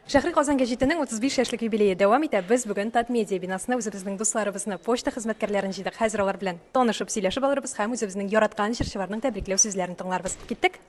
Шәһри Казан гәҗитенең 35 яшьлек юбилее дәвам итә. Без бүген Татмедиа бинасына үзебезнең дусларыбызны, почта хезмәткәрләрен җыйдык. Хәзер алар белән танышып, сөйләшеп алырбыз һәм үзебезнең яраткан җырчыларның тәбрикләү сүзләрен тыңларбыз. Киттек?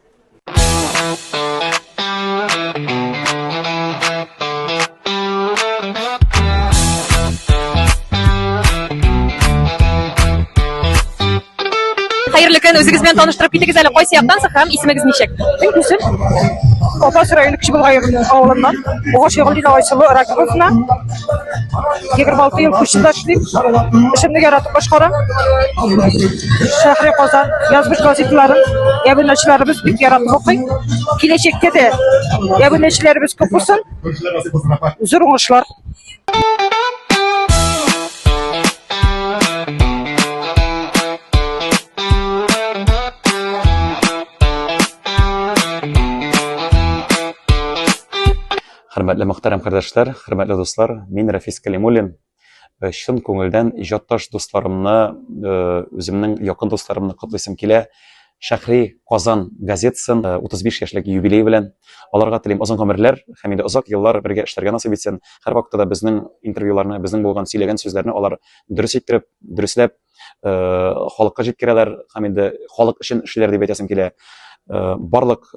Хәерле көн, үзегез белән таныштырып китегез әле, кайсы яктансыз һәм исемегез ничек? Мин Гөлсем. Апас районы Кече Болгар авылыннан. Бугаш Ягуллина Айсылу Рагиповна. 26 ел почтада эшлим. Эшемне яратып башкарам. Шәһри Казан, язмыш газеталарын әбүнәчеләребез бик яратып укый. Киләчәктә дә әбүнәчеләребез күп булсын. Зур уңышлар. Хөрмәтле мөхтәрәм кардәшләр, хөрмәтле дуслар, мин Рафис Калимуллин. Э, чын күңелдән иҗатташ дусларымны, э, үземнең якын дусларымны котлыйсым килә. Шәһри Казан газетасын 35 э, яшьлек юбилей белән аларга телим озын гомерләр һәм инде озак еллар бергә эшләргә насыйп итсен. Һәрвакытта да безнең интервьюларны, безнең булган сөйләгән сүзләрне алар дөрес иттереп, дөресләп э, халыкка җиткерәләр һәм инде халык өчен эшлиләр дип әйтәсем килә. Э, барлык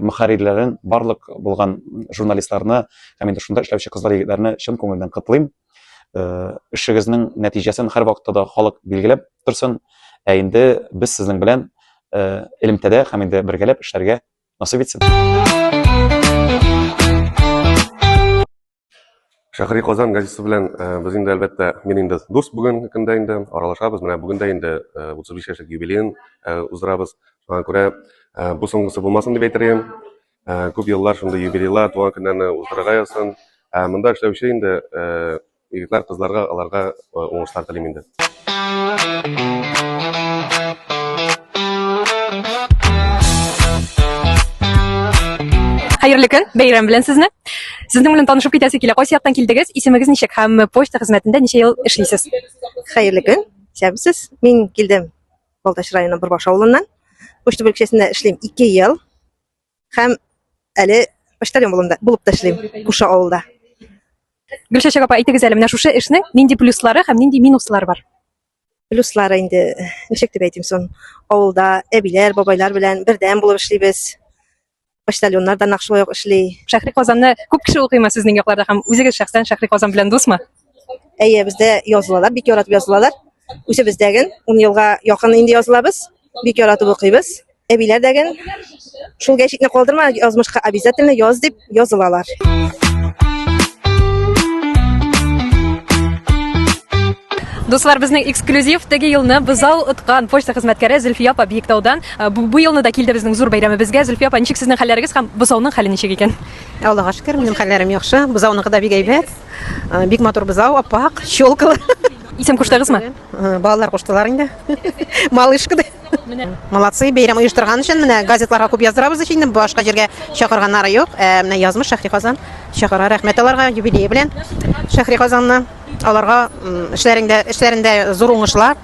мөхәррирләрен, барлык булган журналистларны һәм инде шунда эшләүче кызлар, егетләрне чын күңелдән котлыйм. Э, эшегезнең нәтиҗәсен һәрвакытта да халык билгеләп торсын. Ә инде без сезнең белән э, элемтәдә һәм инде бергәләп эшләргә насыйп итсен. Шәһри Казан газетасы белән э, без инде әлбәттә, мин инде дус бүгенге көндә инде аралашабыз. Менә бүген дә инде 35 яшьлек юбилеен уздырабыз. Шуңа күрә бу соңгысы булмасын дип әйтер идем. Ә, күп еллар шундый юбилейлар, туган көннәрне уздырырга язсын. Ә монда эшләүче инде э, егетләр, кызларга, аларга э, уңышлар телим инде. Хәерле көн, бәйрәм белән сезне. Сезнең белән танышып китәсе килә. Кайсы яктан килдегез? Исемегез ничек һәм почта хезмәтендә ничә ел эшлисез? Хәерле көн, исәнмесез. Мин килдем Балтач районы Борбаш авылыннан. Почта бүлекчәсендә эшлим 2 ел. Һәм әле почтальон булып, булып та эшлим күрше авылда. Гөлчәчәк апа, әйтегез әле, менә шушы эшнең нинди плюслары һәм нинди минуслары бар? Плюслары инде, ничек дип әйтим соң, авылда әбиләр, бабайлар белән бердәм булып эшлибез. Почтальоннар да нәкъ шулай ук эшли. Шәһри Казанны күп кеше укыймы сезнең якларда һәм үзегез шәхсән Шәһри Казан белән дусмы? Әйе, бездә язылалар, бик яратып язылалар. Үзебез дәген 10 елга якын инде язылабыз. Бик яратып укыйбыз. Әбиләр дәген шул гәҗитне калдырма, язмышка обязательно яз дип язылалар. Дуслар, безнең эксклюзив теге елны бозау откан почта хезмәткәре Зөлфия апа Биектаудан. Э, бу, бу елны да килде безнең зур бәйрәмебезгә. Зөлфия апа, ничек сезнең хәлләрегез һәм бозауның хәле ничек икән? Аллага шөкер, минем хәлләрем яхшы. Бозауныкы да бик әйбәт. Э, бик матур бозау, аппак, щелкалы. Исем куштыгызмы? Э, балалар куштылар инде. Малышка да. Молодцы, бәйрәм оештырган өчен менә газетларга күп яздырабыз инде, башка җиргә чакырганнары юк. Ә менә язмыш Шәһри Казан чакыра. Рәхмәт аларга юбилее белән Шәһри Казанны. Аларга эшләрендә эшләрендә зур уңышлар.